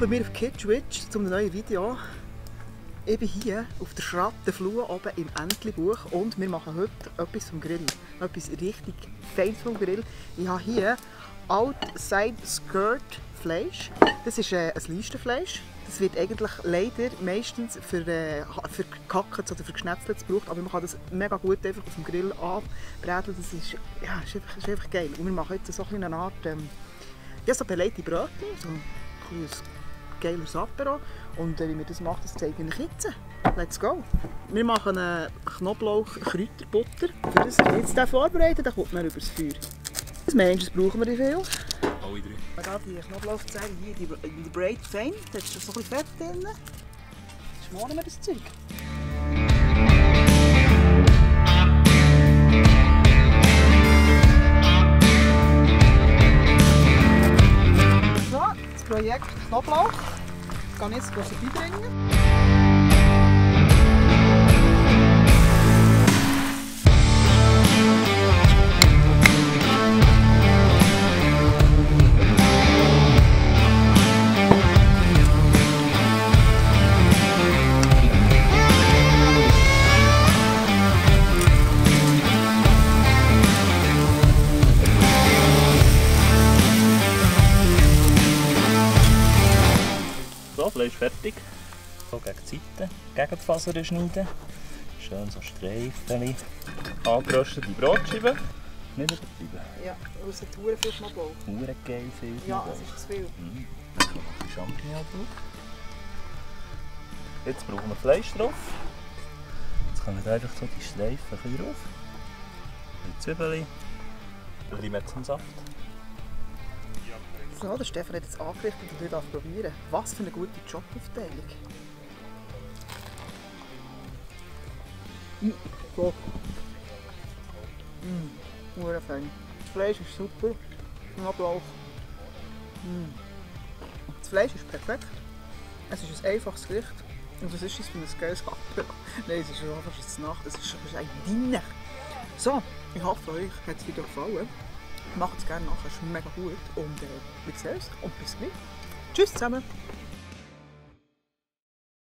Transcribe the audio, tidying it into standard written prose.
bei mir auf Kitschwitch zum neuen Video. Ich bin hier auf der Schrattenflur oben im Entlebuch und wir machen heute etwas vom Grill. Etwas richtig Feines vom Grill. Ich habe hier Outside Skirt Fleisch. Das ist ein Leistenfleisch. Das wird eigentlich leider meistens für gehacktes oder für geschnetzelt gebraucht, aber man kann das mega gut einfach auf dem Grill anbraten. Das ist, ja, ist einfach geil. Und wir machen jetzt so eine Art ja, so belegte Brötchen, so ein geiles Apero. Und wie wir das machen, das zeige ich euch jetzt. Let's go! Wir machen eine Knoblauch-Kräuterbutter. Für das jetzt den vorbereiten, dann kommt man über das Feuer. Das Mensch, brauchen wir nicht viel. Alle drei. Hier die Knoblauchzehen, hier die Braid fein. Da ist schon so ein bisschen Fett drin. Schmoren wir das Zeug. So, das Projekt Knoblauch. Ich kann jetzt beibringen. So, Fleisch fertig. So gegen die Seite, gegen die Fasern schneiden. Schön so Streifen. Angeröstete Brotscheiben. Nicht übertreiben. Ja, weil es hat sehr viel Knoblauch. Hure geil viel. Ja, es ist zu viel. Die Champignon drauf. Jetzt brauchen wir Fleisch drauf. Jetzt kommen wir einfach so die Streifen ein bisschen drauf. Die Zwiebeln. Limettensaft. So, der Stefan hat jetzt angerichtet und ich darf probieren. Was für eine gute Jobaufteilung. So. Hure fein. Das Fleisch ist super. Knoblauch. Das Fleisch ist perfekt. Es ist ein einfaches Gericht. Und was ist das für ein geiles Apero? Nein, es ist einfach eine Nacht. Es ist ein Diner. So, ich hoffe, euch hat das Video gefallen. Macht es gerne nachher, es ist mega gut. Und wir sehen uns und bis gleich. Tschüss zusammen!